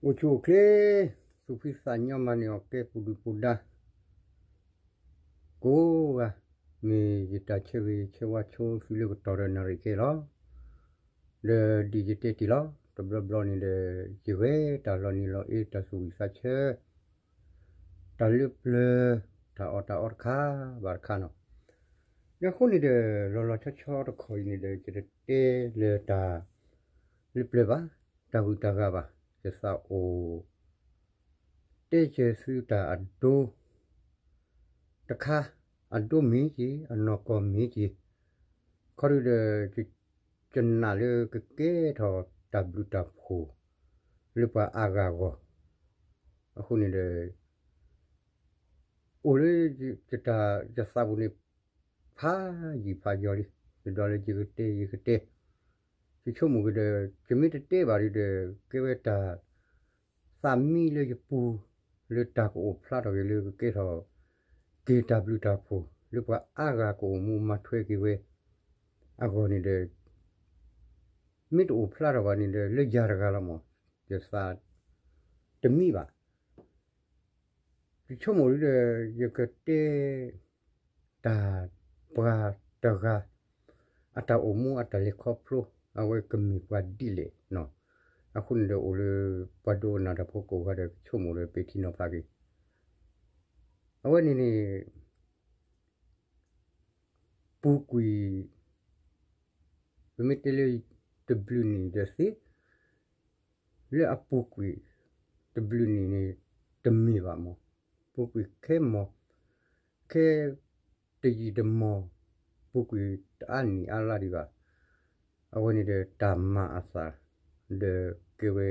အိၣ်ဆူၣ်အိၣ်ချ့, သူၣ်ဖှံသးညီမၤန့ၢ်အီၣ်ကဲပူၤဒုၣ်ပူၤဒါ ကိးဂၤ, မ့ၢ်ယတၢ်ဆၢဂ့ၤဆၢဝါဆိသုလၢကတီၢ်ဒီးနၣ်ရံၣ်ခဲလီၤ. ဒီးဒ်ယတဲတ့ၢ်လီၤ, တဘျီဘျီန့ၣ်ဒီး ယဂဲၤတၢ်လီၤနံၤလီၤအ့ တၢ်သူၣ်ဝံၣ်သးဆၢ တၢ်လၢပျၢၤ တၢ်အီၣ်တၢ်အီတခါဘၣ်တခါနီၤ. ဒီးအဃိန့ၣ်ဒီး လီၤလီၤဆီဆီတခီအံၤန့ၣ်ဒီး ယတတဲလၢတၢ်လၢပျၢၤဘၣ်, တၢ်ဂုၤတၢ်ဂၤဘၣ်, ယသးအိၣ်တဲဆၢသုတၢ်အဒိတခါ, အဒိမ့ၢ်က့ၤ အနီၢ်ကီၢ်မ့ၢ်က့ၤ, ခီဒုဒီး ယနာ်လၢကကဲထီၣ်တၢ်ဘျုးတၢ်ဖှိၣ်လၢပှၤအါဂၤအဂီၢ်. အဃိန့ၣ်ဒီး အိၣ်လၢယသးပူၤန့ၣ် ဖးယံာ်ဖးယီၤလံ, ယဒိးလၢယကတဲ ယကတဲ, ယဆိကမိၣ်က့ၤဒီး ယမ့ၢ်တတဲဘၣ်ဒ်ဒီး ကဲဝဲတၢ်သးမံလၢယပူၤ လၢတၢ်ကအိၣ်ဖျါထီၣ်က့ၤလၢကကဲထီၣ်က့ၤတၢ်ဘျုးတၢ်ဖှိၣ် လၢပှၤအါဂၤကအိၣ်မူမၤထွဲက့ၤဝဲအဂီၢ်န့ၣ်ဒီး မ့ၢ်တအိၣ်ဖျါထီၣ်ဘၣ်န့ၣ်ဒီး လၢယၤတဂၤလီၤမး, ယသးတမံဘၣ်. ယဆိကမိၣ်ဒ်ဒီး ယကတဲ တၢ်ပှၤတဂၤ အတၢ်အိၣ်မူအတၢ်လဲၤခီဖျိ အဝဲကမ့ၢ်ပှၤဒ်လဲၣ်နီၤ. အဃိန့ၣ်ဒီးအိၣ်လၢပှၤဒိကနၣ်တၢ်ဖိကိးဂၤဒီး ကဆိကမိၣ်ဒီးပထံၣ်နီၤဖးက့ၤ အဝဲန့ၣ်န့ၣ် ပူၤကွံာ် ပမ့ၢ်တဲလၢတဘျုးနံၣ်ဒီးသ့ လၢအပူၤကွံာ် တဘျုးနံၣ်န့ၣ် တမ့ၢ်ဘၣ်မး, ပူၤကွံာ်ခဲမီၢ် ခဲတယံာ်တမီၢ် ပူၤကွံာ်တအါနံၣ်အါလါဒံးဘၣ်. အဝဲန့ၣ်ဒီးတၢ်မၤအသး ဒီးကဲဝဲ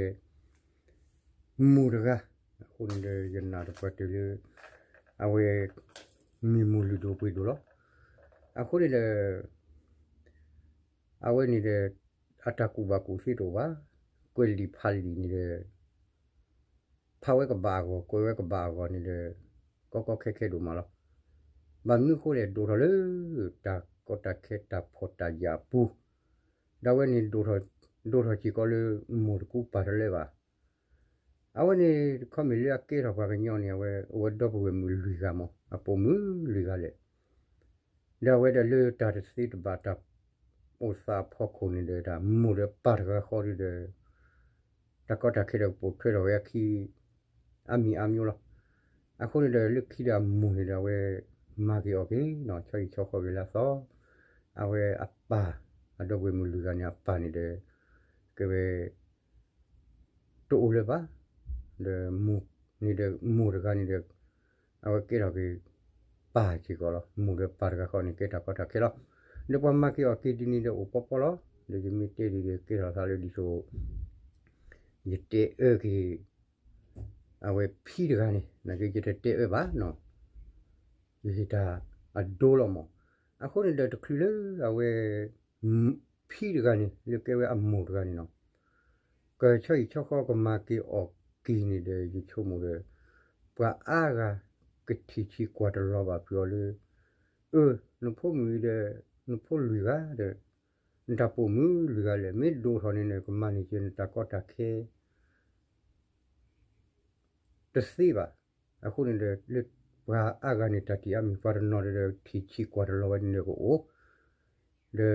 မိၢ်တဂၤ, အဃိန့ၣ်ဒီးယနာ်တပှၢ်တၢၢ်လၢ အဝဲ မ့ၢ်မိၢ်လုၢ်ဒိၣ်ပှ့ၤဒိၣ်လီၤ. အဃိန့ၣ်ဒီး အဝဲန့ၣ်ဒီး အတၢ်ကူၣ်ဘၣ်ကူၣ်သ့တအိၣ်ဘၣ်, ကွဲးလံာ်ဖးလံာ်န့ၣ်ဒီး ဖးဝဲကဘၣ်အဂီၢ် ကွဲးဝဲကဘၣ်အဂီၢ်န့ၣ်ဒီး ကီကီခဲခဲဒိၣ်မးလီၤ. ဘၣ်မနုၤအဃိလဲၣ် ဒိၣ်ထီၣ်လၢ တၢ်ကီတၢ်ခဲတၢ်ဖှီၣ်တၢ်ယာ်အပူၤ, ဒီးအဝဲန့ၣ် ဒိၣ်ထီၣ်စ့ၢ်ကီးလၢ မိၢ်တကူပၢ်တလၢဘၣ်. အဝဲန့ၣ် ခီမ့ၢ်လၢအကဲထီၣ်ပှၤကညီန့ၣ် အဝဲအိၣ်ဝဲဒီပုၢ်ဝဲၢ်မုၣ်လွံၢ်ဂၤမး, အပိာ်မုၣ်လွံၢ်ဂၤလဲၣ်. ဒီးအဝဲဒၣ်လၢတၢ်တသ့တဘၣ်တၢ်အိၣ်သးအဖီခိၣ်န့ၣ်ဒီး တၢ်မိၢ်ဒီးပၢ်တဂၤဃီဒုဒီး တၢ်ကီတၢ်ခဲဒီးကပိာ်ထွဲထီၣ်ဝဲအခံ အါမံၤအါမျိၤလီၤ. အဃိန့ၣ်ဒီး လၢခံဒီးအမိၢ်န့ၣ်ဒီး အဝဲမၤက့ၤအီၣ်က့ၤနီၤ ဆီဟံၣ်ဆီဃီက့ၤလၢအသီ, အဝဲအပၢ် အဒီပုၢ်ဝဲၢ်မုၣ်လွံၢ်ဂၤန့ၣ် အပၢ်န့ၣ်ဒီး ကဲဝဲ တအိၣ်လၢၤဘၣ်, ဒီးမိၢ်န့ၣ်ဒီး မိၢ်တဂၤန့ၣ်ဒီး အဝဲကဲထီၣ်က့ၤ ပၢ်စ့ၢ်ကီးလီၤ. မိၢ်ဒီးပၢ်တဂၤဃီန့ၣ် ကဲတၢ်ကီတၢ်ခဲလီၤ. ဒီးပှၤမၤက့ၤအီၣ်က့ၤဒ်န့ၣ်ဒီးအိၣ်ပီပီလီၤ. ဒီးယမ့ၢ်တဲဒ်ဒီး ကဲထီၣ်သးလၢဒ်သိး ယတဲအၢက့ၤ အဝဲဖံတဂၤန့ၣ် နာ်က့ ယတတဲအၢဘၣ်နီၤ, ယဟ့ၣ်တၢ်အဒိလီၤမး. အဃိန့ၣ်ဒီးတချုးလၢအဝဲ ဖံတဂၤန့ၣ် လၢကဲဝဲအမိၢ်တဂၤန့ၣ်နီၤ, ကဆီဟံၣ်ဆီဃီကမၤက့ၤအီၣ်က့ၤန့ၣ်ဒီး ယဆိကမိၣ်ဒီး ပှၤအါဂၤကထံၣ်ဆံးကွၢ်တလီၤဘၣ်ဖုးအီၤလၢ အၢ နဖိမုၣ်အံၤဒီး နဖိလွံၢ်ဂၤဒီး နတၢ်ပိာ်မုၣ်လွံၢ်ဂၤလဲၣ် မ့ၢ်ဒိၣ်ထီၣ်န့ၣ်န့ၣ် ကမၤန့ၢ်က့ၤနတၢ်ကီတၢ်ခဲ တသ့ဘၣ်. အဃိန့ၣ်ဒီး လၢပှၤအါဂၤန့ၣ် တၢ်ထံၣ်အါမံၤ ပှၤတနီၤဒီး ထံၣ်ဆံးကွၢ်တလီၤဝဲန့ၣ်ဒီးကအိၣ်, ဒီး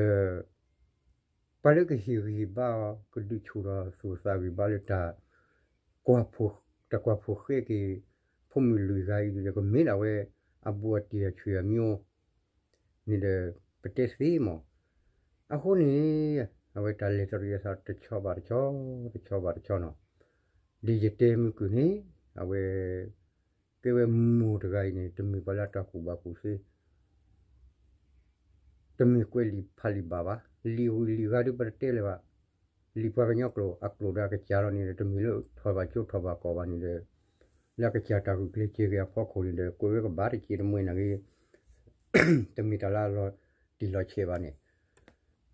ပှၤလၢကဟ့ၣ်ဂံၢ်ဟ့ၣ်ဘါအီၤ ကဒုးဆူၣ်ထီၣ်သူၣ်သးဂံၢ်ဘါလၢတၢ် တၢ်ကွၢ်ဖိဃဲက့ၤ ဖိမုၣ်လွံၢ်ဂၤအံၤဒီး ကမ့ၢ်ဒၣ်ဝဲ အဘူးအတံၢ်အဆွေအမျိုး န့ၣ်ဒီး ပတဲသ့မး. အဃိန့ၣ် အဝဲတၢ်လဲၤတရံးအသးတဆီဘၣ်တဆီ တဆီဘၣ်တဆီနီၤ. ဒ်ယတဲမုၢ်ကုၢ်န့ၣ် အဝဲ ကဲဝဲမိၢ်တဂၤအံၤန့ၣ် တမ့ၢ်ပှၤလၢအတၢ်ကူၣ်ဘၣ်ကူၣ်သ့ တမ့ၢ်ကွဲးလံာ်ဖးလံာ်ဘၣ်ဘၣ်. လံာ်ဂုၤလံာ်ဂၤဒုးပတတဲလၢၤဘၣ်. လံာ်ပှၤကညီကျိာ် အကျိာ်ဒီးအကစၢ်လီၤန့ၣ်ဒီး တမ့ၢ်လၢထီၣ်ဘၣ်ကၠိထီၣ်ဘၣ်ကီၢ်ဘၣ်န့ၣ်ဒီး လၢအကစၢ်တၢ်ဂုာ်ကျဲးစၢးက့ၤအဖီခိၣ်န့ၣ်ဒီး ကွဲးဝဲကဘၣ်တစဲးတမှဲၤနာ်က့ တမ့ၢ်တၢ်လၢအလီၤတံၢ်လီၤဆဲးဘၣ်န့ၣ်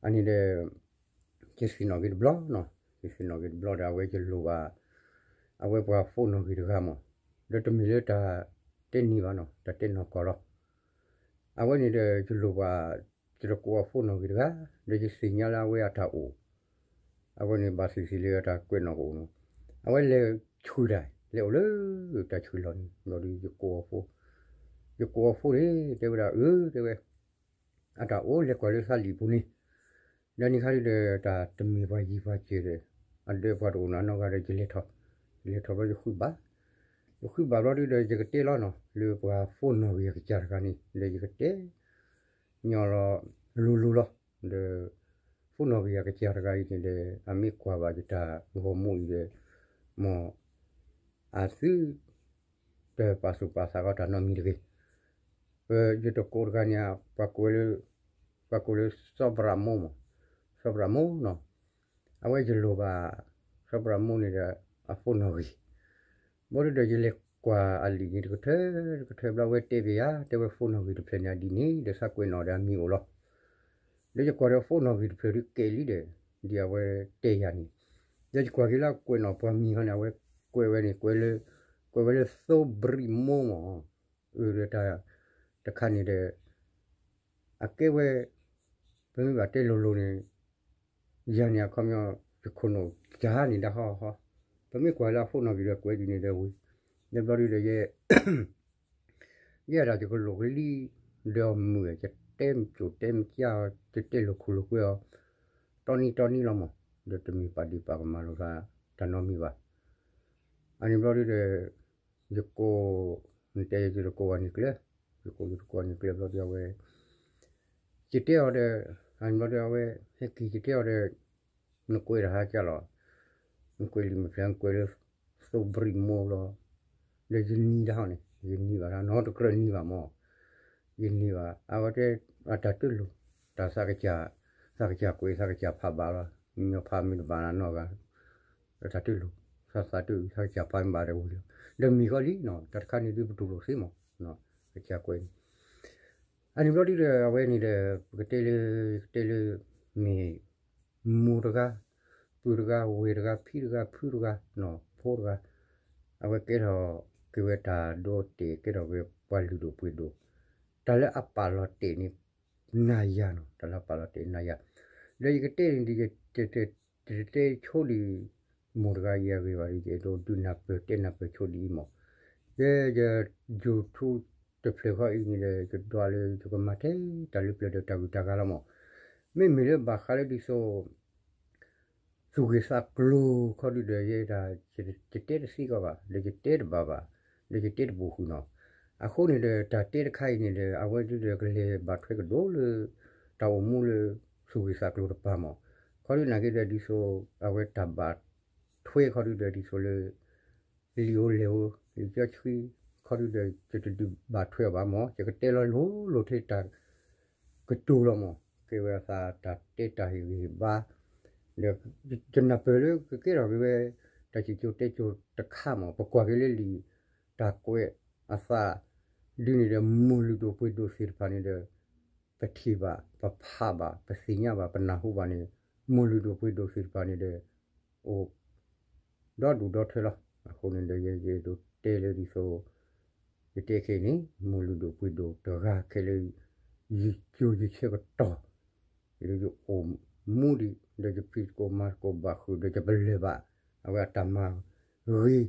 အန့ၣ်ဒီး ယသ့ၣ်နီၣ်က့ၤတဘျီနီၤ, ယသ့ၣ်နီၣ်က့ၤတဘျီဒီး အဝဲယလိၣ်ဘၣ် အဝဲပှၤဖိနီၣ်ဂံၢ်တဂၤမး ဒီးတမ့ၢ်လၢတၢ်တဲနံၤဘၣ်နီၤ, တၢ်တဲနီၢ်ကီၢ်လီၤ. အဝဲန့ၣ်ဒီး ယလိၣ်ဘၣ် ယတကိးအဖိနီၣ်ဂံၢ်တဂၤ, ဒီးယသ့ၣ်ညါလၢအဝဲအတၢ်အိၣ်, အဝဲန့ၣ်ဘၣ်သ့ၣ်သ့ၣ်လၢအတၢ်ကွဲးနီၣ်ကအိၣ်နီၤ. အဝဲလဲၤဆူၣ်တၢ်, လဲၤအိၣ်လၢတၢ်ဆူၣ်လီၢ်န့ၣ် ဘျီဒီးယကိးအဖိ, ယကိးအဖိန့ၣ် တဲဝဲဒၣ် အၢ တဲဝဲ အတၢ်အိၣ်လဲၤကွၢ်လၢသးလံာ်ပူၤန့ၣ်, ဒီးန့ၣ်ခါဒုဒီး တၢ်တမ့ၢ်ပှၤယံၤပှၤစၢၤဒီး အဒၢပှၤတအိၣ်နီတဂၤဒီး ယလဲၤထီၣ်, ယလဲၤထီၣ်ဘျီယဃုဘၣ်, ယဃုဘၣ်ဘျီဒုဒီး ယကတဲလီၤနီၤ လၢပှၤဖိနီၣ်ဂံၢ်အကစၢ်တဂၤန့ၣ် ဒီးယကတဲ ညီလီၤလိၤလိၤလီၤ. ဒီး ဖိနီၣ်ဂံၢ်အကစၢ်တဂၤအံၤန့ၣ်ဒီး အမ့ၢ်ကွၢ်ဘၣ်ယတၢ်ဂီၤမူအံၤဒီး မ်အသု တပာ်သူၣ်ပာ်သးဃီတၢ်နီတမံၤတဂ့ၤ. ပယတကိးတဂၤန့ၣ် ပှၤကိးလၢ စီၤဘြးမိၢ်မး, စီၤဘြးမိၢ်နီၤ, အဝဲယလိၣ်ဘၣ် စီၤဘြးမိၢ်န့ၣ်ဒီး အဖိနီၣ်ဂံၢ်, ဘျီဒုဒီးယလဲၤကွၢ်အလံာ်န့ၣ်တကထၢ တကထၢဘျီ အဝဲတဲဘၣ်ယၤ တဲဝဲဖိနီၣ်ဂံၢ်တဖျၢၣ်န့ၣ် အဒ်န့ၣ်ဒီး သးကွဲးနီၣ်ဒီးအမံၤအိၣ်လီၤ. ဒီးယကွၢ်ဒီးဖိနီၣ်ဂံၢ်တဖျၢၣ်ဒုးကဲလံဒီး ဒ်အဝဲတဲယၤန့ၣ်, ဒီးယကွၢ်က့ၤလၢအကွဲးနီၣ်ပှၤမံၤခီန့ၣ် အဝဲကွဲးဝဲန့ၣ် ကွဲးဝဲလၢသိဘြံးမိၢ်မး, အၢ ဒီးတၢ်တခါန့ၣ်ဒီး အကဲဝဲ ပမ့ၢ်ဘၣ်တဲလိၤလိၤန့ၣ် ယၤန့ၣ်အခီပညီ ယခိၣ်နူာ်ကၢန့ၣ်ဒၣ်ဟီဟီ, ပမ့ၢ်ကွၢ်လၢအဖိနီၣ်ဂံၢ်ဒီးကွဲးဒ်န့ၣ်ဒီးဝံၤ, ဒီးဘျီဒုဒီးယဲ ယဲဒၣ်ယကလိၣ်ကလံ ဒီးမုာ် ယတဲမကိၣ်တဲမကၠၢ်အီၤ ယတဲလိာ်ခိၣ်လိာ်ကွဲအီၤ တီနံၤတီနံၤလီၤမး, ဒီးတမ့ၢ်ပာ်ဒ့ၣ်ပာ်ကမၣ်လိာ်သးတၢ်နီတမံၤဘၣ်. အန့ၣ်ဘျီဒုဒီး ယကိး နတဲယတကိးအန့ၣ်ကျဲ, ယကိးယတကိးအန့ၣ်ကျဲဘျီဒုအဝဲ ယတဲအီၤဒီး အန့ၣ်ဘျီဒုအဝဲ ဟဲက့ၤ ယတဲအီၤဒီး နကွဲးတၢ်ဟးကၢ်လီၤ, နကွဲးလံာ်မဲာ်ဖျၢၣ် နကွဲးလၢ သိဘြံးမိၢ်လီၤ, ဒီးယနံၤဒၣ်ဟီန့ၣ် ယနံၤဘၣ်ဒၣ် နီတကြၢးနံၤဘၣ်မး, ယနံၤဘၣ် အဝဲတဲ အတၢ်တလိၣ် တၢ်သးကစၢ် သးကစၢ်ကွဲး သးကစၢ်ဖးဘၣ်လီၤ, မ့ၢ်ညီဖးမ့ၢ်တဘၣ်နီတဂၤ တၢ်တလိၣ် သးသးတအုး သးကစၢ်ဖးမ့ၢ်ဘၣ်ဒီးဝံၤလီၤ, ဒီးမံၤဃီလံနီၤ တၢ်တခါန့ၣ်ဒုးပတူၢ်လိာ်သ့မး, ကစၢ်ကွဲးန့ၣ် အန့ၣ်ဘျီဒုဒီး အဝဲန့ၣ်ဒီး ပကတဲလၢ ကတဲလၢ မ့ၢ် မိၢ်တဂၤ ပုၢ်တဂၤ ဝဲၢ်တဂၤ ဖံတဂၤ ဖုတဂၤ နီၢ်ဖိတဂၤ အဝဲကဲထီၣ်က့ၤဝဲတၢ်ဒိတဲာ် ကဲထီၣ်က့ၤပှၤလုၢ်ဒိၣ်ပှ့ၤဒိၣ် တၢ်လၢအပာ်လီၤတဲာ်န့ၣ် နၤယၤနီၤ တၢ်လၢအပာ်လီၤတဲာ်နၤယၤ ဒီးယကတဲန့ၣ်ဒ် ယတတဲဆိဒံး မိၢ်တဂၤအံၤအဂ့ၢ်ဘၣ်ဒီး ယအဲၣ်ဒိးဒုးနၢ်ပၢၢ်တဲနၢ်ပၢၢ်ဆိဒ်အံၤမး, ယဲယ YouTube တဖျၢၣ်ဃီအံၤန့ၣ်ဒီး ယဒွးလၢယကမၤထဲတၢ်လၢပျၢၤဒီးတၢ်ဂုၤတၢ်ဂၤလီၤမး, မ့မ့ၢ်လၢဘၣ်ဃးလၢဒ်သိး သူၣ်ဂ့ၤသးကျိၤခီဒုဒီး ယဲဒၣ် ယတဲတသ့ကီးဘၣ် ဒီးယတဲတဘၣ်ဘၣ် ဒီးယတဲတဘူးဃုာ်နီၤ, အဃိန့ၣ်ဒီး တၢ်တဲတခါအံၤန့ၣ်ဒီး အဝဲဒုဒီးကလဲၤဘၣ်ထွဲကဒိၣ်လၢ တၢ်အိၣ်မူလၢ သူၣ်ဂ့ၤသးကျိၤတပၤမး, ခီဒုနာ်က့ဒီး ဒ်သိး အဝဲတၢ်ဘၣ်ထွဲခီဒုဒီး ဒ်သိးလၢ လံာ်ဧိၤလဲၢ်ဧိၤ လံာ်စီဆှံ ခီဒုဒီး ယတဒုးဘၣ်ထွဲအီၤဘၣ်မး ယကတဲလီၤလိၤလိၤထဲတၢ် ကတိၤလီၤမး ကဲဝဲအသးတၢ်တဲတၢ်ဟ့ၣ်ဂံၢ်ဟ့ၣ်ဘါ, ဒီးယနၢ်ပၢၢ်လၢကကဲထီၣ်က့ၤဝဲ တၢ်စံၣ်စိၤတဲစိၤတခါမး ပကွၢ်က့ၤလၢလံာ်တၢ်ကွဲးအသး ဒ်န့ၣ်ဒီး မိၢ်လုၢ်ဒိၣ်ပှ့ၤဒိၣ်သ့ၣ်တဖၣ်န့ၣ်ဒီး ပထံၣ်ဘၣ် ပဖးဘၣ် ပသ့ၣ်ညါဘၣ် ပနၢ်ဟူဘၣ်န့ၣ် မိၢ်လုၢ်ဒိၣ်ပှ့ၤဒိၣ်သ့ၣ်တဖၣ်န့ၣ်ဒီး အိၣ် ဒီဒူၣ်ဒီထၢလီၤ. အဃိန့ၣ်ဒီး ယအဲၣ်ဒိးတဲလၢဒ်သိး ယတဲခဲအံၤန့ၣ် မိၢ်လုၢ်ဒိၣ်ပှ့ၤဒိၣ်တဂၤခဲလၢာ် ယကၠိယဆၢကတီၢ် လၢယအိၣ်မူဒံး ဒီးယဖံးသကိးမၤသကိးဘၣ်ဃုာ် ဒီးယပလၢၢ်ဘၣ် အဝဲအတၢ်မၤဂ့ၤ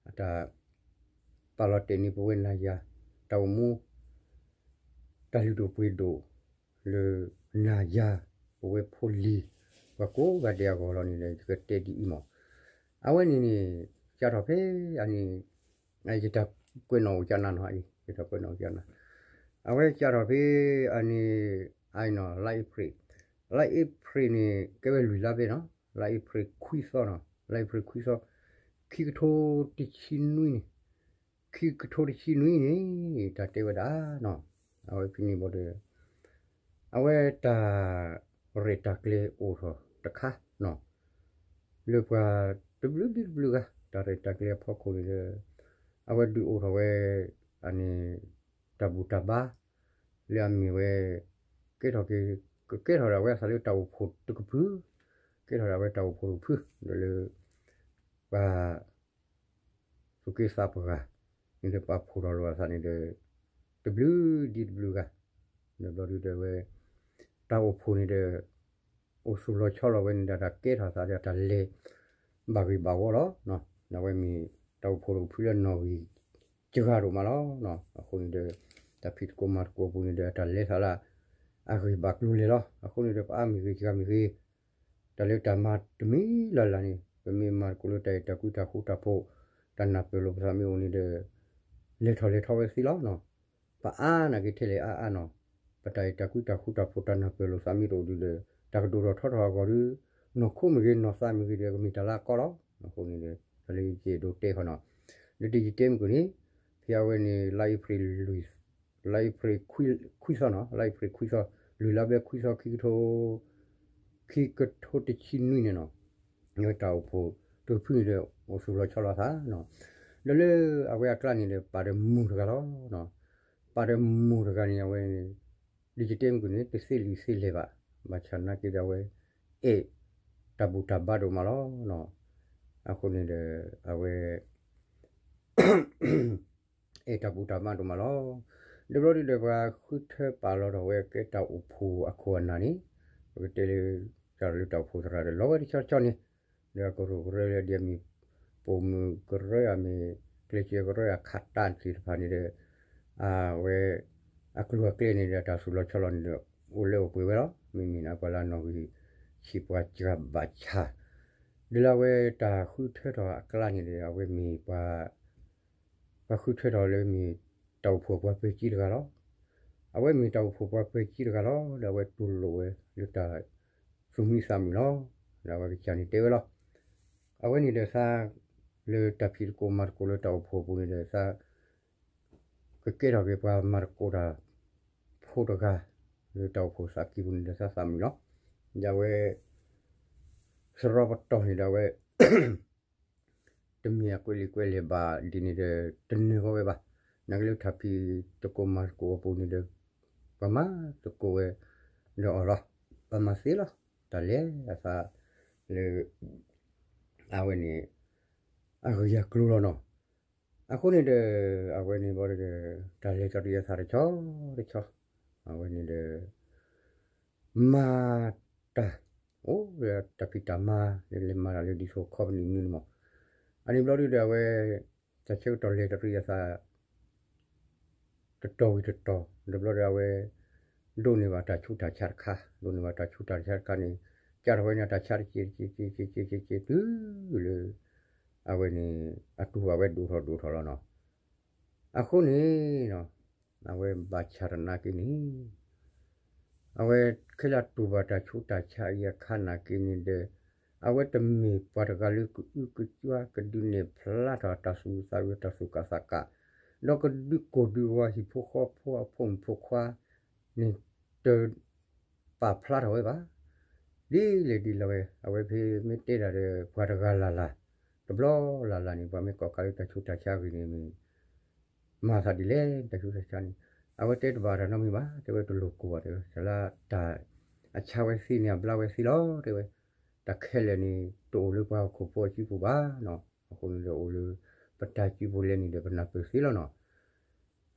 အတၢ် ပာ်လီၤတဲာ်န့ၢ်ပဝဲနၤယၤ တၢ်အိၣ်မူ တၢ်လုၢ်ဒိၣ်ပှ့ၤဒိၣ် လၢနၤယၤ ပဝဲဖိလံၤ ပှၤကိးဂၤဒဲးအဂီၢ်လီၤန့ၣ်ဒီး ယကတဲဒ်အံၤမး. အဝဲန့ၣ်န့ၣ် စးထီၣ်ဖဲအန့ၣ် ယတၢ်ကွဲးနီၣ်အိၣ်ကနၣ်နီၤ ယတၢ်ကွဲးနီၣ်အိၣ်ကနၣ် အဝဲစးထီၣ်ဖဲအန့ၣ် အနီၤ လါအ့ဖြ့ၣ် လါအ့ဖြ့ၣ်န့ၣ် ကဲဝဲလွံၢ်လါဖဲနီၤ လါအ့ဖြ့ၣ်ခွံသီနီၤ လါအ့ဖြ့ၣ်ခွံသီ ခံကထိတဆံနွံန့ၣ် ခံကထိတဆံနွံန့ၣ် တၢ်တဲဝဲဒၣ်နီၤ အဝဲဖဲန့ၣ်ဘီဒီး အဝဲတၢ်ရဲၣ်တၢ်ကျဲၤအိၣ်ထီၣ်တခါနီၤ လၢပှၤတဘျုးဒုတဘျုးဂၤ တၢ်ရဲၣ်တၢ်ကျဲၤအဖီခိၣ်န့ၣ်ဒီး အဝဲဒုးအိၣ်ထီၣ်ဝဲ အန့ၣ် တၢ်ဘူၣ်တၢ်ဘါ လၢအမ့ၢ်ဝဲ ကဲထီၣ်က့ၤ ကကဲထီၣ်ဒၣ်ဝဲအသးလၢတၢ်အိၣ်ဖှိၣ်တကဖု ကဲထီၣ်ဒၣ်ဝဲတၢ်အိၣ်ဖှိၣ်တကဖု ဒီးလၢ ပှၤ ပက့ၤသးပှၢ်ဂၤန့ၣ်ဒီး ပာ်ဖှိၣ်ထီၣ်လိာ်အသးန့ၣ်ဒီး တဘျုးဒ်တဘျုးဂၤ, ဒီးဘျီဒုဒီးဝဲ တၢ်အိၣ်ဖှိၣ်န့ၣ်ဒီး အိၣ်သူၣ်လီၤဆီလီၤဝဲန့ၣ်ဒီး တၢ်ကဲထီၣ်သးဒီးတၢ်လဲၤဘၣ်ဂ့ၢ်ဘၣ်ဝီလီၤ. အဝဲမ့ၢ်တၢ်အိၣ်ဖှိၣ်တဖုလၢနီၣ်ဂံၢ်စှၤဒိၣ်မးလီၤ. အဃိန့ၣ်ဒီး တၢ်ဖံးသကိးမၤသကိးအပူၤန့ၣ်ဒီး တၢ်လဲၤသးလၢ အဂ့ၢ်ဘၣ်ကျိၤလဲၣ်လီၤ. အဃိန့ၣ်ဒီး ပအါမ့ၢ်ဂ့ၤ စှၤမ့ၢ်ဂ့ၤ တၢ်လၢတၢ်မၤတမံၤလၢ်လၢ်န့ၣ် ပမ့ၢ်မၤသကိးလၢတၢ်အဲၣ်တၢ်ကွံတၢ်ဃူတၢ်ဖိး တၢ်နၢ်ပၢၢ်လိာ်ပသးမ့ၢ်အိၣ်န့ၣ်ဒီး လဲၤထီၣ်လဲၤထီဝဲသ့လီၤ. ပအါနာ်က့ထဲလဲၣ်အါအါနီၤ, ပတၢ်အဲၣ်တၢ်ကွံတၢ်ဃူတၢ်ဖိးတၢ်နၢ်ပၢၢ်လိာ်သးမ့ၢ်တအိၣ်ဒုဒီး တၢ်ကဒိၣ်ထီၣ်ထီထီၣ်အဂီၢ်ဒီး နီၢ်ခိမ့ၢ်ဂ့ၤနီၢ်သးမ့ၢ်ဂ့ၤဒီး ကမ့ၢ်တၢ်လၢအကီလီၤ. အဃိန့ၣ်ဒီး တၢ်လၢယက့ၤဒိးတဲဃီနီၤ, လၢတယံၤတဲမုၢ်ကန့ၣ် ဖဲအဝဲန့ၣ် လါအ့ဖြ့ၣ်လွံၢ် လါအ့ဖြ့ၣ်ခွံသီနီၤ, လါအ့ဖြ့ၣ်ခွံသီ လွံၢ်လါဘဲခွံသီ ခံကထိ ခံကထိတဆံနွံန့ၣ်နီၤ, အဝဲတၢ်အိၣ်ဖှိၣ်တဖုန့ၣ်ဒီး အိၣ်သူၣ်လီၤဆီလီၤသးနီၤ, ဒီးလၢအဝဲအကျါန့ၣ်ဒီး ပာ်ဒီးမိၢ်တဂၤလီၤ. ပာ်ဒီးမိၢ်တဂၤန့ၣ် အဝဲ ဒ်ယတဲမုၢ်ကန့ၣ် တသ့လံာ်သ့လဲၢ်ဘၣ်, ဘၣ်ဆၣ်နာ်က့ဒီးအဝဲ အဲၣ်တၢ်ဘူၣ်တၢ်ဘါဒိၣ်မးလီၤ. အဃိန့ၣ်ဒီး အဝဲ အဲၣ်တၢ်ဘူၣ်တၢ်ဘါဒိၣ်မးလီၤ. ဒီးဘျီဒုဒီး ပှၤဃုထၢပာ်လီၤထီၣ်ဝဲကဲတၢ်အိၣ်ဖှိၣ်အခိၣ်အနၢ်န့ၣ်, ပကတဲလၢ တၢ်လၢတၢ်အိၣ်ဖှိၣ်သရၣ်ဒီး လီၤဝဲတဆီတဆီန့ၣ်, ဒီးအကရူၢ်ကရၢလၢဒ်အမ့ၢ် ပိာ်မုၣ်ကရၢအမ့ၢ် ကျဲးစၢးကရၢအခးတၢ်သ့ၣ်တဖၣ်န့ၣ်ဒီး အဝဲ အကျိၤအကျဲန့ၣ်ဒီး တၢ်သူၣ်လီၤဆီလီၤန့ၣ်ဒီး အိၣ်လၢအိၣ်ပှဲၤဝဲလီၤ. မ့မ့ၢ်န့ၣ် ပှၤလၢနီၣ်ဂံၢ် ဆံးပှၤစှၤဘၣ်ဆၣ်, ဒီးလၢအဝဲတၢ်ဃုထၢထီၣ်အကျါန့ၣ်ဒီး အဝဲမ့ၢ်ပှၤ ပှၤဃုထၢထီၣ်လၢမ့ၢ်တၢ်အိၣ်ဖှိၣ်ပှၤပၢၤကံတဂၤလီၤ. အဝဲမ့ၢ်တၢ်အိၣ်ဖှိၣ်ပှၤပၢၤကံတဂၤလီၤ. ဒီးအဝဲတူၢ်လိာ်ဝဲလၢတၢ်သူၣ်မံသးမုာ်လီၤ. ဒီးအဝဲကစၢ်န့ၣ်တဲဝဲလီၤ. အဝဲန့ၣ်ဒီးသး လၢတၢ်ဖံးသကိးမၤသကိးလၢတၢ်အိၣ်ဖှိၣ်အပူၤန့ၣ်ဒီး သး ကကဲထီၣ်က့ၤပှၤမၤသကိးတၢ်ဖိတဂၤ လၢတၢ်အိၣ်ဖှိၣ်သးကံပူၤန့ၣ်ဒီး သးသးမုာ်လီၤ. ဒီးအဝဲ စရီပတီၢ်န့ၣ်ဒီးအဝဲ တမ့ၢ်အကွဲးလံာ်ကွဲးလဲၢ်ဘၣ်ဒ်န့ၣ်ဒီး တနၢၤဃီဝဲဘၣ်. နာ်က့လၢတၢ်ဖံးသကိးမၤသကိးအပူၤန့ၣ်ဒီး ပှၤမၤသကိးဝဲဒီးအီၤလီၤ. ပှၤမၤသ့လီၤ. တၢ်လဲၤအသးလၢ အဝဲန့ၣ် အဂ့ၢ်အကျိၤလီၤနီၤ. အဃိန့ၣ်ဒီး အဝဲန့ၣ်ဘီဒီး တၢ်လဲၤကီတံၢ်အသးတဆီတဆီ, အဝဲန့ၣ်ဒီး မၤတၢ် အိၣ်ဒီးတၢ်ဖံးတၢ်မၤ လၢလဲၤမၤတၢ်လၢဒ်သိးခီပနံၣ်မနုၤန့ၣ်မး, အန့ၣ်ဘျီဒုဒီးအဝဲ တၢ်ဆၢကတီၢ်လဲၤတရံးအသး တတီၤဝံၤတတီၤ, ဒီးဘျီဒီးအဝဲ ဒိးန့ၢ်ဘၣ်တၢ်ဆူးတၢ်ဆါတခါ, ဒိးန့ၢ်ဘၣ်တၢ်ဆူးတၢ်ဆါတခါန့ၣ် ကးထီၣ်ဝဲန့ၣ်တၢ်ဆါတက့ၢ်တက့ၢ်တက့ၢ်တက့ၢ်တက့ၢ်တုၤလၢ အဝဲန့ၣ် အတူၢ်ဘၣ်ဝဲဒိၣ်ထီၣ်ဒိၣ်ထီၣ်လီၤနီၤ. အဃိန့ၣ် အဝဲဘၣ်ဆၣ်တနာ်က့န့ၣ် အဝဲခဲလၢာ်တူၢ်ဘၣ်တၢ်ဆူးတၢ်ဆါအံၤအခါနာ်က့န့ၣ်ဒီး အဝဲတမ့ၢ်ပှၤတဂၤလၢကအုကစွါ ကဒုးနဲၣ်ဖျါထီၣ်တၢ်သူၣ်အုးသးအုး တၢ်သူၣ်ကၢ်သးကၢ်, ဒီးကဒုးကိၢ်ဒုးဂီၤဟံၣ်ဖိဃီဖိအဖိမုၣ်ဖိခွါန့ၣ် တ ပာ်ဖျါထီၣ်ဝဲဘၣ်. ဒ်လဲၣ်ဒ်လဲၣ်ဝဲ အဝဲဖဲမ့ၢ်တဲတၢ်ဒီး ပှၤတဂၤလၢ်လၢ် တဘျီလၢ်လၢ်န့ၣ် ပှၤမ့ၢ်ကိးကးလၢတၢ်ဆူးတၢ်ဆါအဂ့ၢ်န့ၣ်မ့ၢ် မၤသးဒ်လဲၣ် တၢ်ဆူးတၢ်ဆါန့ၣ် အဝဲတဲတဘၣ်တၢ်နီတမံၤဘၣ် တဲဝဲတလိၣ်ကိၢ်ဘၣ် တဲဝဲ တၢ်လၢတၢ်အဆါဝဲသ့န့ၣ် အဘျါဝဲသ့လီၤ တဲဝဲ တၢ်ခဲလၢာ်န့ၣ် တအိၣ်လၢပှၤဟီၣ်ခိၣ်ဖိအစုပူၤဘၣ်နီၤ အဃိန့ၣ်ဒီးအိၣ်လၢ ပတၢ်စုပူၤလဲၣ်န့ၣ်ဒီးပနၢ်ပၢၢ်သ့လီၤနီၤ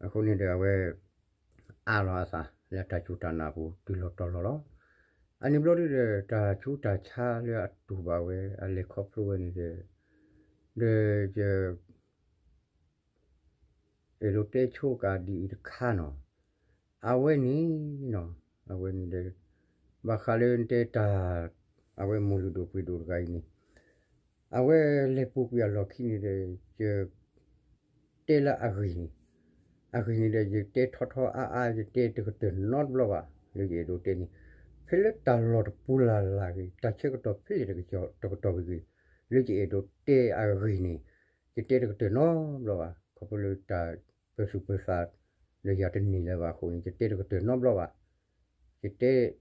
အဃိန့ၣ်ဒီးအဝဲ အးလီၤအသးလၢတၢ်စူၢ်တၢ်နာ်အပူၤ တုၤလီၤတီၤလီၤလီၤ. အန့ၣ်ဘျီဒုဒီး တၢ်ဆူးတၢ်ဆါလၢအတူၢ်ဘၣ်ဝဲ အလဲၤခီဖျိဝဲန့ၣ်ဒီး ဒီးယ အဲၣ်ဒိးတဲဆိကၤဒ်အံၤတခါနီၤ, အဝဲန့ၣ်နီၤ, အဝဲန့ၣ်ဒီး ဘၣ်ဃးလၢနတဲတၢ် အဝဲမိၢ်လုၢ်ဒိၣ်ပှ့ၤဒိၣ်တဂၤအံၤန့ၣ် အဝဲလဲၤပူၤကွံာ်အလီၢ်ခံန့ၣ်ဒီး ယ တဲလၢအဂ့ၢ်န့ၣ်, အဂ့ၢ်န့ၣ်ဒီး ယတဲထီထီအါအါ ယတဲတကတၢၢ်နီတဘျီဘၣ် လၢယအဲၣ်ဒိးတဲန့ၣ်, ဖဲလၢတၢ်လီၢ်တပူၤလၢ်လၢ်ဂ့ၤ တၢ်ဆၢကတီၢ်ဖဲလဲၣ်တကတီၢ်ဂ့ၤဂ့ၤ လၢယအဲၣ်ဒိးတဲအဂ့ၢ်န့ၣ် ယတဲတကတၢၢ်နီတဘျီဘၣ်. ခီဖျိလၢတၢ်ပၢၤသူၣ်ပၢၤသးလၢယၤတန့ၢ်လၢၤဘၣ်အဃိန့ၣ် ယတဲတကတၢၢ်နီတဘျီဘၣ်. ယတဲ တ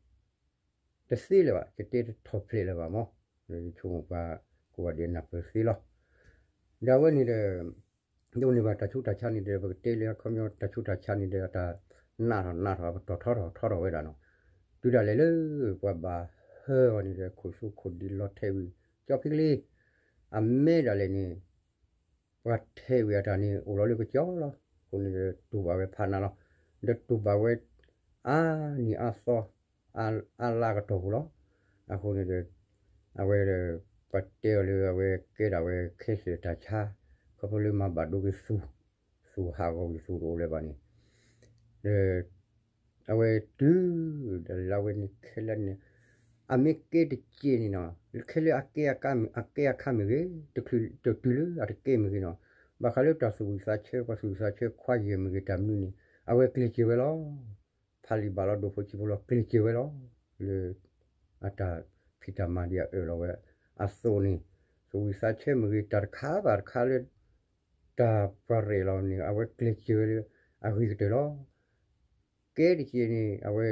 သ့လၢၤဘၣ်, ယတဲတထီၣ်ဖျဲးလၢၤဘၣ်မး, လၢယဆိကမိၣ်ပှၤကိးဂၤဒဲးနၢ်ပၢၢ်သ့လီၤ. ဒီးအဝဲန့ၣ်ဒီး ဒိးန့ၢ်ဘၣ်တၢ်ဆူးတၢ်ဆါန့ၣ်ဒီး ပကတဲလၢအခီပညီတၢ်ဆူးတၢ်ဆါန့ၣ်ဒီး အတၢ်နးထီၣ်နးထီၣ် ပတီၢ်ထီထီၣ်ထီထီၣ်ဝဲဒၣ်နီၤ. တုၤဒၣ်လဲာ်လၢပှၤဘၣ်ဟၢအီၤန့ၣ်ဒီး ခိၣ်ဆူခိၣ်ဒံးလီၤထဲးဝံၤ ကၠီဖံကလ့ အမဲဒၣ်လဲာ်န့ၣ် ပှၤထဲးဝံၤအတၢ်န့ၣ် အိၣ်လီၤလၢကစီလီၤ. အဃိန့ၣ်ဒီးတူၢ်ဘၣ်ဝဲဖးနးလီၤ. ဒီးတူၢ်ဘၣ်ဝဲ အါနံၤအါသီ အါလါကတီၢ်ပူၤလီၤ. အဃိန့ၣ်ဒီး အဝဲဒီး ပှၤတဲအီၤလၢအဝဲကဲဒၣ်ဝဲခဲစဲးတၢ်ဆါ ခီဖျိလၢမၤဘၣ်ဒိက့ၤသူၣ်, သူၣ်ဟးဂီၤဝံၤသူၣ်တအိၣ်လၢၤဘၣ်န့ၣ် ဒီး အဝဲတုၤ ဒီးလၢအဝဲန့ၣ်ခဲလၢာ်န့ၣ် အမ့ၢ်ကဲတက့ၢ်န့ၣ်နီၤ ခဲလၢာ်အကဲအခါမ့ၢ်ဂ့ၤ, တတုၤလၢအတကဲမ့ၢ်ဂ့ၤနီၤ, ဘၣ်ဃးလၢတၢ်သူၣ်ဝံၣ်သးဆၢ ပှၤသူၣ်ဝံၣ်သးဆၢခွါယဲၢ်မ့ၢ်ဂ့ၤ တၢ်မနုၤန့ၣ် အဝဲကျဲၤစၢၤဝဲလီၤ. ဖးလံာ်ဘၣ်လီၤ ဒိၣ်ဖိဆံးဖိလီၤ ကျဲၤစၢၤဝဲလီၤ. လၢ အတၢ်ဖံးတၢ်မၤဒ်အအၢၣ်လီၤဝဲအသိးန့ၣ် သူၣ်ဝံၣ်သးဆၢမ့ၢ်ဂ့ၤ တၢ်တခါဘၣ်တခါလၢ တၢ်ပှၤရဲၣ်လီၤန့ၣ် အဝဲကျဲၤစၢၤဝဲလၢ အဂ့ၤကတၢၢ်လီၤ. ကဲတက့ၢ်န့ၣ် အဝဲ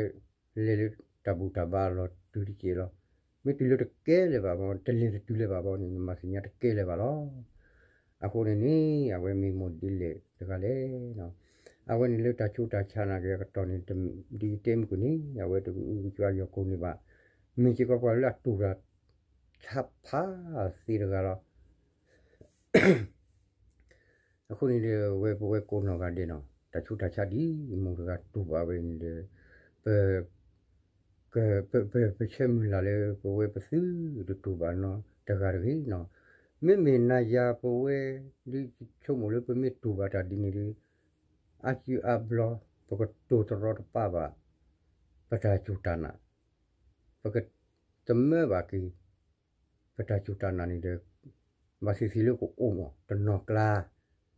လဲၤလၢတၢ်ဘူၣ်တၢ်ဘါအလီၢ်တုၤတက့ၢ်လီၤ. မ့ၢ်တုၤလၢတကဲလၢၤဘၣ်ဘၣ် တလဲၤတတုၤလၢၤဘၣ်ဘၣ်န့ၣ် နမၤသ့ၣ်ညါတကဲလၢၤဘၣ်လီၤ. အဃိန့ၣ်န့ၣ် အဝဲမ့ၢ်မိၢ်ဒ်လဲၣ်တဂၤလဲၣ်. အဝဲန့ၣ်လၢတၢ်ဆူးတၢ်ဆါနာ်က့အကတီၢ်န့ၣ် ဒ်ယတဲမုၢ်ကန့ၣ် အဝဲတကအုကကွၢ်ယီၤကိၢ်န့ၣ်ဘၣ်. မ့ၢ်စ့ၢ်ကီးပှၤလၢအတူၢ်တၢ်ဆါဖးသ့တဂၤလီၤ. အဃိန့ၣ်ဒီး ဝဲပဝဲကိးနီၢ်ဂၤဒဲးနီၤ တၢ်ဆူးတၢ်ဆါဒ်မိၢ်တဂၤတူၢ်ဘၣ်ဝဲန့ၣ်ဒီး ပ ပ ပဆၢမုၢ်လၢ်လၢပဝဲပသုတတူၢ်ဘၣ်နီတဂၤတဂ့ၤနီၤ. မ့မ့ၢ်နၤယၤပဝဲ ဒ်ဆိကမိၣ်လၢပမ့ၢ်တူၢ်ဘၣ်တၢ်ဒ်န့ၣ်ဒီး အါစုအါဘျီ ပကတိၤတရီတပါဘၣ် ပတၢ်စူၢ်တၢ်နာ် ပကတမၢဘၣ်က့ၤ ပတၢ်စူၢ်တၢ်နာ်န့ၣ်ဒီး ဘၣ်သ့ၣ်သ့ၣ်လၢကအိၣ်မးတနီၤကျါ.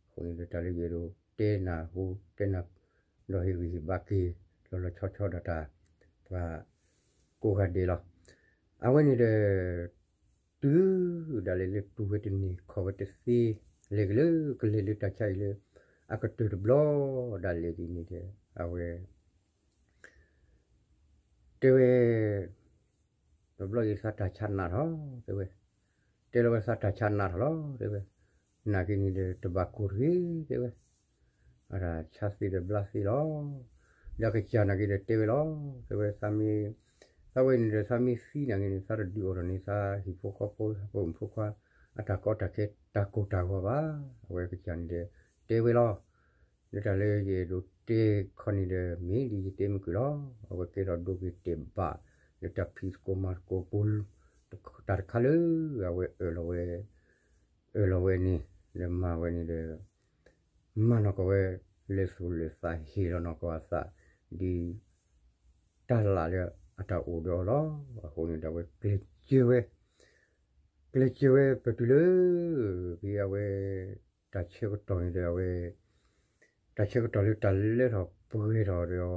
အဃိန့ၣ်ဒီး တၢ်လၢယအဲၣ်ဒိးတဲနၢ်ဟူ တဲနၢ် ဒီးဟ့ၣ်ဂံၢ်ဟ့ၣ်ဘါက့ၤ လီၤလီၤဆီဆီဒၣ်တၢ် ပှၤကိးဂၤဒဲးလီၤ. အဝဲန့ၣ်ဒီး တုၤဒၣ်လဲာ်လၢတူၢ်ဝဲတန့ၢ်ခီၣ်ဝဲတသ့ လဲၤက့ၤလၢကလဲၤလၢတၢ်ဆါအံၤလၢ အကတၢၢ်တဘျီဒၣ်လဲာ်ဒ်န့ၣ်ဒီး အဝဲ တဲဝဲ တဘျီအံၤသးတၢ်ဆါနးထီၣ် တဲဝဲ, တဲလီၤဝဲသးတၢ်ဆါနးထီၣ်လီၤ တဲဝဲ, နာ်က့န့ၣ်ဒီးတဘၣ်ကိၢ်တဂ့ၤ တဲဝဲ, အတၢ်ဆါသ့ဒီးဘျါသ့လီၤ. ဒီးကစၢ်နာ်က့ဒီးတဲဝဲလီၤ တဲဝဲ, သးမ့ၢ်, သးဝဲန့ၣ်ဒီးသးမ့ၢ်သံနာ်က့န့ၣ် သးတဒုးအိၣ်ထီၣ်န့ၣ် သးဟံၣ်ဖိဃီဖိ သးဖိမုၣ်ဖိခွါ အတၢ်ကီတၢ်ခဲတၢ်ကိၢ်တၢ်ဂီၤဘၣ်. အဝဲကစၢ်န့ၣ်ဒီးတဲဝဲလီၤ. လၢတၢ်လၢယအဲၣ်ဒိးတဲခီန့ၣ်ဒီး မ့ၢ်ဒ်ယတဲမုၢ်ကွံာ်လီၤ. အဝဲကဲထီၣ်ဒိဂ့ၤတဲာ်ဘၣ် လၢတၢ်ဖံးသကိးမၤသကိးပူၤ တၢ်တခါလၢ အဝဲအၢၣ်လီၤဝဲ, အၢၣ်လီၤဝဲန့ၣ် လၢမၤဝဲန့ၣ်ဒီး မၤနီၢ်ကီၢ်ဝဲ လဲၤသူၣ်လဲၤသးဟ့ၣ်လီၤနီၢ်ကီၢ်အသး ဒ် တၢ်လၢ်လၢအတၢ်အိၣ်ဒီးအီၤလီၤ. အဃိန့ၣ်ဒီးအဝဲကျဲးစၢးဝဲ ကျဲးစၢးဝဲပတုၤလၢ ဖဲအဝဲ တၢ်ဆၢကတီၢ်န့ၣ်ဒီးအဝဲ တၢ်ဆၢကတီၢ်လၢတၢ်လၢထီၣ်ပှဲၤထီၣ်ဒီး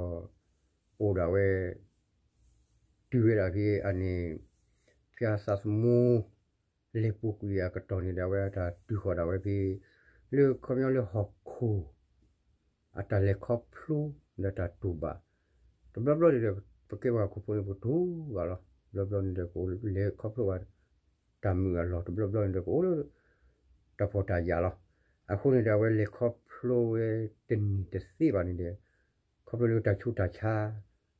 အိၣ်ဒၣ်ဝဲ တုၤဝဲဒၣ်ဖဲအန့ၣ် ဖဲအသးသမူ လဲၤပူၤကွံာ်အကတီၢ်န့ၣ်ဒီး အဝဲအတၢ်တုၤဃီၤဒၣ်ဝဲဖဲ လၢခီပညီလၢဟီၣ်ခိၣ် အတၢ်လဲၤခီဖျိဒီးတၢ်တူၢ်ဘၣ်, တဘျီဘျီန့ၣ်ဒီး ပကဲပှၤဟီၣ်ခိၣ်ဖိန့ၣ် ပတူၢ်ဘၣ်လီၤ. တဘျီဘျီန့ၣ်ဒီး ပလဲၤခီဖျိဘၣ် တၢ်မုာ်အလီၢ်, တဘျီဘျီန့ၣ်ဒီး ပအိၣ်လၢ တၢ်ဖှီၣ်တၢ်ယာ်လီၤ. အဃိန့ၣ်ဒီး အဝဲလဲၤခီဖျိဝဲတန့ၢ်တသ့ဘၣ်န့ၣ်ဒီး ခီဖျိလၢတၢ်ဆူးတၢ်ဆါ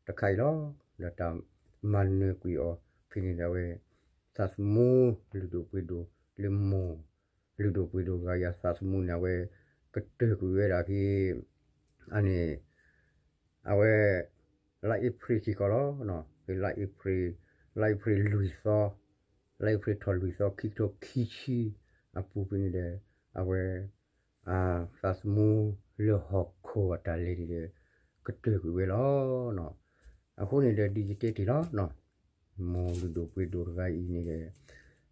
တခါအံၤလီၤ. ဒီးတၢ်မၤနၢၤကွံာ်အီၤ ဖဲန့ၣ်ဒီးအဝဲ သးသမူလုၢ်ဒိၣ်ပှ့ၤဒိၣ်လၢမိၢ်လုၢ်ဒိၣ်ပှ့ၤဒိၣ်တဂၤအံၤ အသးသမူန့ၣ် အဝဲကတၢၢ်ကွံာ်ဝဲဒၣ်ဖဲ အန့ၣ် အဝဲ လါအ့ဖြ့ၣ်စ့ၢ်ကီးလီၤ. ဖဲလါအ့ဖြ့ၣ်, လါအ့ဖြ့ၣ်လွံၢ်သီ, လါအ့ဖြ့ၣ်ထီၣ်လွံၢ်သီ ခံကထိခံဆံအပူၤဖဲန့ၣ်ဒီး အဝဲ သးသမူလၢဟီၣ်ခိၣ်အတၢ်လဲၤန့ၣ်ဒီး ကတၢၢ်ကွံာ်ဝဲလီၤ. အဃိန့ၣ်ဒီး ဒ်ယတဲတ့ၢ်လီၤ မိၢ်လုၢ်ဒိၣ်ပှ့ၤဒိၣ်တဂၤ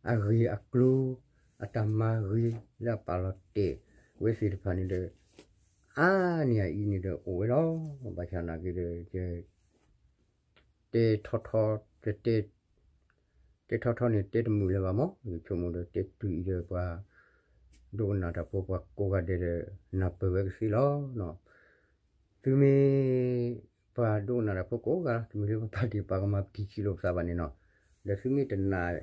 အံၤန့ၣ်ဒီး အဂ့ၢ်အကျိၤ အတၢ်မၤဂ့ၤလၢအပာ်လီၤတဲာ်ဝဲသ့ၣ်တဖၣ်န့ၣ်ဒီး အါန့ၢ်အအံၤန့ၣ်ဒီးအိၣ်ဝဲလီၤ. ဘၣ်ဆၣ်နာ်က့ဒီး ယ တဲထီထီ တဲထီထီန့ၣ် တဲတမုာ်လၢၤဘၣ်မး, ယဆိကမိၣ်ဒီး တဲတုၤအံၤဒီး ပှၤဒိကနၣ်တၢ်ဖိ ပှၤကိးဂၤဒဲးဒီး နၢ်ပၢၢ်ဝဲကသ့လီၤ. သုမ့ၢ် ပှၤဒိကနၣ်တၢ်ဖိကိးဂၤလီၤ, တမ့ၢ်လၢပပာ်ဒံးပာ်ကမၤပတံၤဆံးလိာ်ပသးဘၣ်န့ၣ်နီၤ, ဒီးသုမ့ၢ်တနာ်,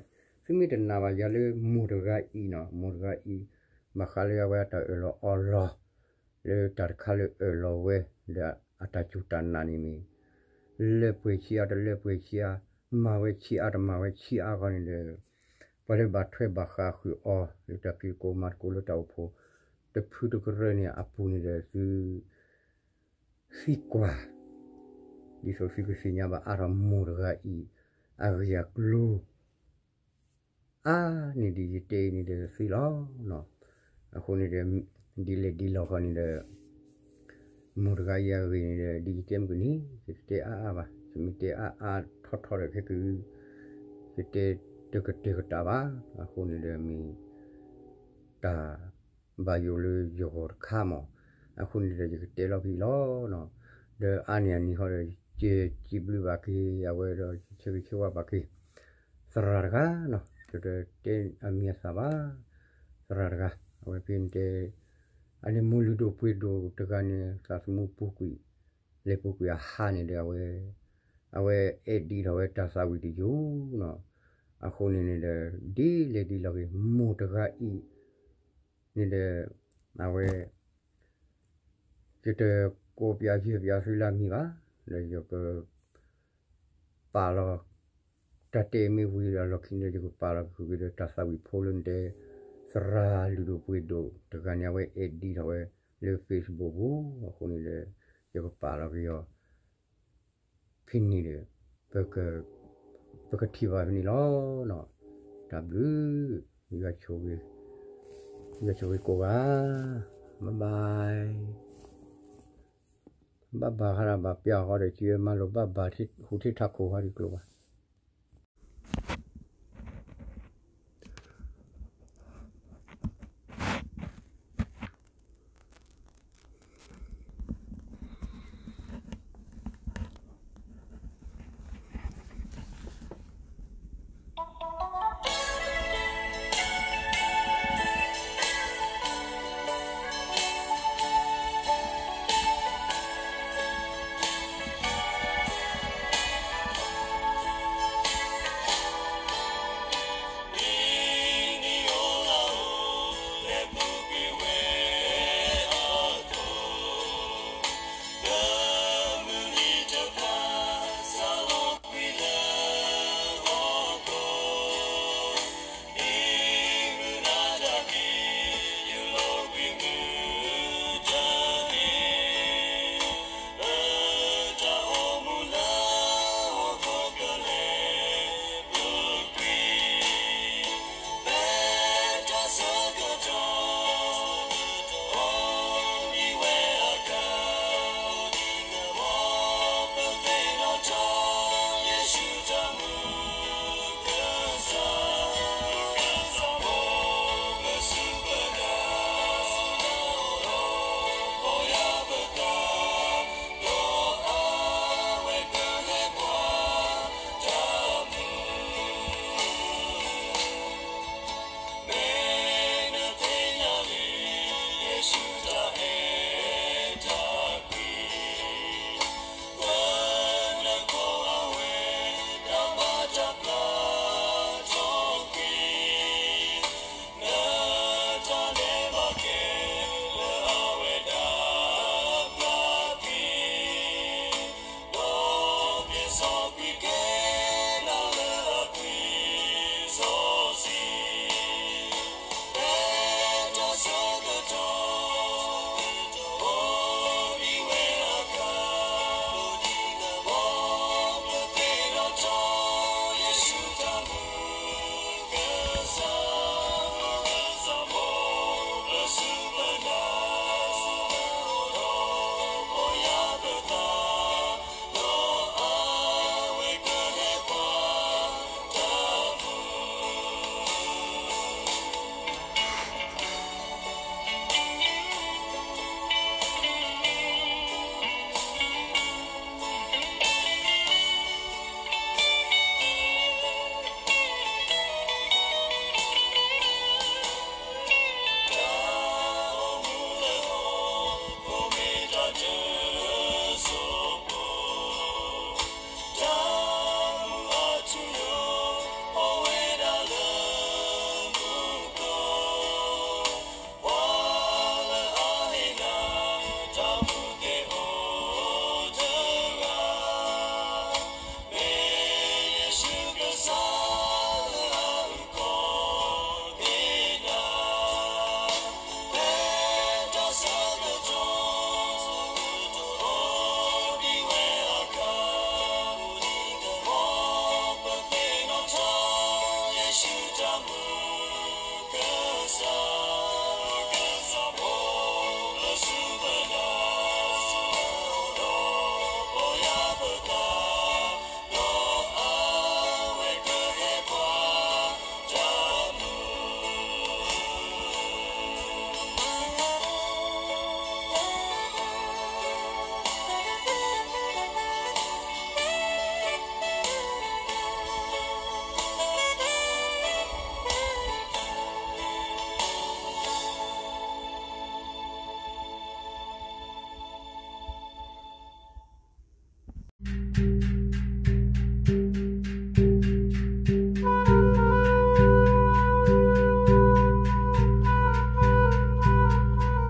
သုမ့ၢ်တနာ်ဘၣ်ယၤလၢမိၢ်တဂၤအံၤနီၤ, မိၢ်တဂၤအံၤ ဘၣ်ဃးလၢအဝဲအတၢ်အၢၣ်လီၤအီလီၤ လၢတၢ်တခါလၢအၢၣ်လီၤဝဲ ဒီးအတၢ်စူၢ်တၢ်နာ်န့ၣ်မ့ၢ် လၢပှဲၤဆံးအါတလၢပှဲၤဆံးအါ, မၤဝဲဆံးအါတမၤဝဲဆံးအါဃီန့ၣ်ဒီး ပှၤလၢဘၣ်ထွဲဘၣ်ဃးဃုာ်အီၤ လၢတၢ်ဖံးသကိးမၤသကိးလၢတၢ်အိၣ်ဖှိၣ် ဖုတကရၢၢ်န့ၣ်အပူၤန့ၣ်ဒီးသု သံကွၢ်, ဒ်သိးသုကသ့ၣ်ညါဘၣ်အါထီၣ်မိၢ်တဂၤအံၤ အဂ့ၢ်အကျိၤ အါန့ၢ်ဒ်ယတဲအံၤန့ၣ်ဒီးသ့လီၤ. အဃိန့ၣ်ဒီး ဒ်လဲၣ်ဒ်လဲၣ်ဃီန့ၣ်ဒီး မိၢ်တဂၤအံၤအဂ့ၢ်န့ၣ်ဒီး ဒ်ယတဲမုၢ်ကနံၤ ယတတဲအါအါဘၣ်. ယမ့ၢ်တဲအါအါထီထီဒီးခဲက ယတဲတကတဲာ်ကတီၤဘၣ်. အဃိန့ၣ်ဒီးမ့ၢ် တၢ်ဘၣ်ယိၣ်လၢယဂီၢ်တခါမး. အဃိန့ၣ်ဒီးယကတဲလီၤဖဲအံၤလီၤ. ဒီးအါန့ၢ်အန့ၣ်ဃီဒီး ယစံးဘျုးဘၣ်က့ၤ အဝဲဒီးယဆၢဂ့ၤဆၢဝါဘၣ်က့ၤ သရၣ်တဂၤနီၤ, ယတတဲအမံၤအသၣ်ဘၣ်, သရၣ်တဂၤ, အဝဲဖဲန့ၣ်တဲ အန့ၣ်မိၢ်လုၢ်ဒိၣ်ပှ့ၤဒိၣ်တဂၤန့ၣ် သးသမူပူၤကွံာ် လဲၤပူၤကွံာ်အဟါန့ၣ်ဒီး အဝဲ အဝဲအဲၣ်ဒိးထီၣ်ဝဲတၢ်သးဝံၣ်တယိာ်နီၤ. အဃိန့ၣ်န့ၣ်ဒီး ဒ်လဲၣ်ဒ်လဲၣ်ဂ့ၤ မိၢ်တဂၤအံၤန့ၣ်ဒီး အဝဲ ယတကိးပၠးယဲၢ်ပၠးသုလၢအမံၤဘၣ်, ဒီးယက ပာ်လီၤ တၢ်တဲမ့ၢ်ဝံၤဒီးလီၢ်ခံန့ၣ်ဒီး ယကပာ်လီၤက့ၤဒီးတၢ်သးဝံၣ်ဖိလၢနတဲ သရၣ်လုၢ်ဒိၣ်ပှ့ၤဒိၣ်တဂၤန့ၣ် အဝဲအဲၣ်ဒိးထီၣ်ဝဲလၢ Facebook ပူၤ, အဃိန့ၣ်ဒီး ယကပာ်လီၤက့ၤအီၤ ဖဲန့ၣ်ဒီး ပကထံၣ်ဘၣ်ဖဲန့ၣ်လီၤ. တၢ်ဘျုး, ယွၤဆိၣ်ဂ့ၤကိးဂၤ, bye bye. ဘၣ်ဘၣ်ဃးဒီးဘၣ်ပျၢ်ဃီဒီး ကမၤလိာ်ဘၣ်ဘၣ်ဟူးထံးထးခိၣ်ဃီဒ်ကျိၤဘၣ်.